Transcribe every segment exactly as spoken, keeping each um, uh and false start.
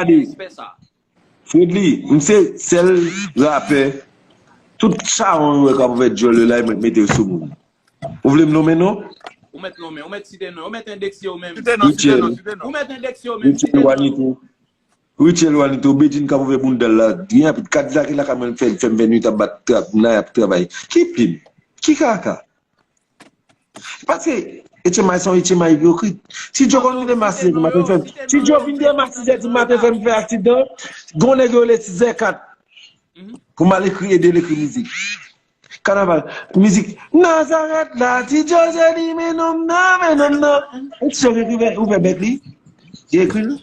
Gade, respè sa. Fredly, m se sèl rapè tout chawon yo wè k ap ouvè djòl yo la, yo mèt mete yo sou moun. Ou vle m nonmen non? Ou mèt nonmen, ou mèt site non, ou mèt endekse ou menm. Site non, site non, site non. Ou mèt endekse ou menm, site non. Richel Wanito, Bedjine k ap ouvè bounda l la, gen anpil Kadilak lakay mwen fè, fè m vennwit ap bat, tra- nan ap travay. Ki plim? Ki kaka? Paske H M I se yon H M I ipokrit. Ti Djo konn vin dèyè m a sis è di maten fè m. Ti Djo vin dèyè m a sis è di maten fè m fè aksidan. Gon nèg yo rele sis è kat pou m al ekri, ede l ekri mizik. Kanaval, mizik Nazarèt la, Ti Djo se li, men nonm nan, men nonm nan. Ti Djo ekri, ouvè bèk li, li ekri l.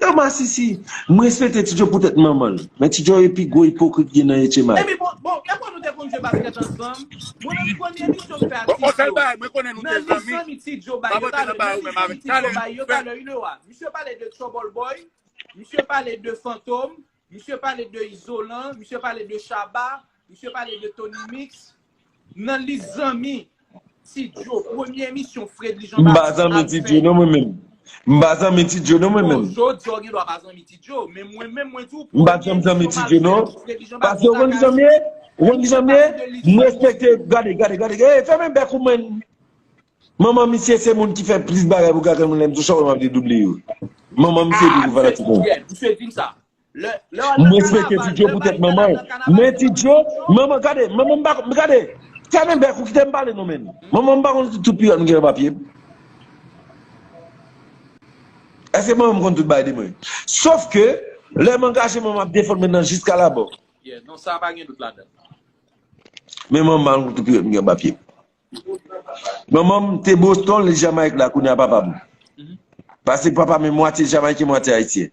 Yo masisi. M respekte Ti Djo poutèt manman l. Men Ti Djo e pi gwo ipokrit ki gen nan H M I. Epi bon, bon, e bon nou te konn jwe baskèt ansanm. Mwen menm premye misyon m fè ak Ti Djo. Nan li zanmi Ti Djo bay yo talè, nan li zanmi Ti Djo bay yo talè, you know what? Misye pale de Trouble Boy, misye pale de Fantom, misye pale de Izolan, misye pale de Shabba, misye pale de Tony Mix. Nan li zanmi Ti Djo, premye emisyon Fredly Jean Baptiste al fè. M pa zanmi Ti Djo non mwen menm. M pa zanmi Ti Djo non mwen menm. Bon, jodi a w gen dwa pa zanmi Ti Djo, men mwen menm mwen di w, premye emisyon m al fè Fredly Jean Baptiste. M pa janm zanmi Ti Djo non. Paske ou konn ki zanmi ye? Ou konn ki zanmi ye? M respekte, gade, gade, gade, gade, fèmen bèk ou mwen. Manman misye se moun ki fè plis bagay pou Gagan moun lè m sou chòk m ap dedoble yo. Manman misye pi gwo fanatik mwen. Misye di m sa. M respekte Ti Djo poutèt manman l. Men Ti Djo, manman, gade, manman m pa, gade, fèmen bèk ou kite m pale non men. Manman m pa konn tout pirèt m gen nan papye m. Èske manman m konn tout bagay de mwen? Sof ke, lè m angaje mwen, m ap defann mwen nan jiska labò. Yeah, non, sa pa gen dout ladan. Men manman m pa konn tout pirèt m gen nan papye m. Manman m te Boston, li Jamayik la, kounye a papa m. Paske papa m mwatye Jamayiken, mwatye Ayisyen.